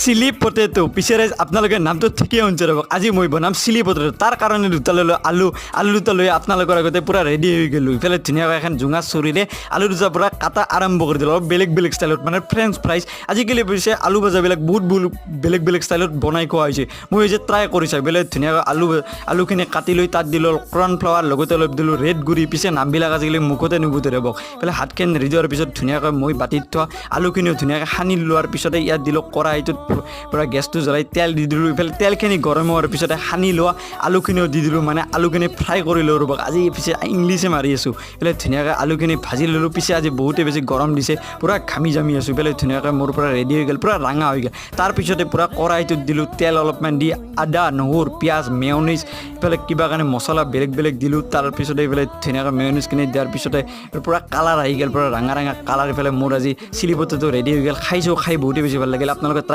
Chilli potato. পিছে ৰাইজ, আপোনালোকে নামটো ঠিকেই শুনিছে ৰ'ব। আজি মই বনাম চিলি পটেটো। তাৰ কাৰণে দুটা ল'লোঁ আলু। আলু দুটা লৈ আপোনালোকৰ আগতে পূৰা ৰেডি হৈ গ'লোঁ। ইফালে ধুনীয়াকৈ এখন জোঙা চুৰিৰে আলু দুটা পূৰা কাটা আৰম্ভ কৰি দিলোঁ, অলপ বেলেগ বেলেগ ষ্টাইলত, মানে ফ্ৰেঞ্চ ফ্ৰাইজ। আজিকালি পিছে আলু ভজাবিলাক বহুত বহুত বেলেগ বেলেগ ষ্টাইলত বনাই খোৱা হৈছে। মই যে ট্ৰাই কৰি চাই বেলেগ ধুনীয়াকৈ আলুখিনি কাটি লৈ তাত দিলোঁ কৰ্ণফ্লাৱাৰ, লগতে অলপ দিলোঁ ৰেড গুড়ি। পিছে নামবিলাক আজিকালি মুখতে নুফুটে ৰ'ব। ইফালে হাতখন ধুই যোৱাৰ পিছত ধুনীয়াকৈ মই বাতিত থোৱা আলুখিনিও ধুনীয়াকৈ সানি লোৱাৰ পিছতে ইয়াত দিলোঁ কড়াইটোত পূৰা গেছটো জ্বলাই তেল দি দিলোঁ। ইফালে তেলখিনি গৰম হোৱাৰ পিছতে সানি লোৱা আলুখিনিও দি দিলোঁ, মানে আলুখিনি ফ্ৰাই কৰি লওঁ ৰ'ব। আজি পিছে ইংলিছে মাৰি আছোঁ। ইফালে ধুনীয়াকৈ আলুখিনি ভাজি ল'লোঁ। পিছে আজি বহুতে বেছি গৰম দিছে, পূৰা ঘামি জামি আছোঁ। ইফালে ধুনীয়াকৈ মোৰ পূৰা ৰেডি হৈ গ'ল, পূৰা ৰাঙা হৈ গ'ল। তাৰপিছতে পূৰা কড়াইটোত দিলোঁ তেল অলপমান দি আদা, নহৰু, পিঁয়াজ, মেয়নিজ, ইফালে কিবা কাৰণে মছলা বেলেগ বেলেগ দিলোঁ। তাৰপিছতে এইফালে ধুনীয়াকৈ মেয়নিজখিনি দিয়াৰ পিছতে পূৰা কালাৰ আহি গ'ল, পূৰা ৰাঙা ৰাঙা কালাৰ। ইফালে মোৰ আজি চিলি পটেটো ৰেডি হৈ গ'ল। খাইছোঁ, খাই বহুতেই বেছি ভাল লাগিল। আপোনালোকে ট্ৰাই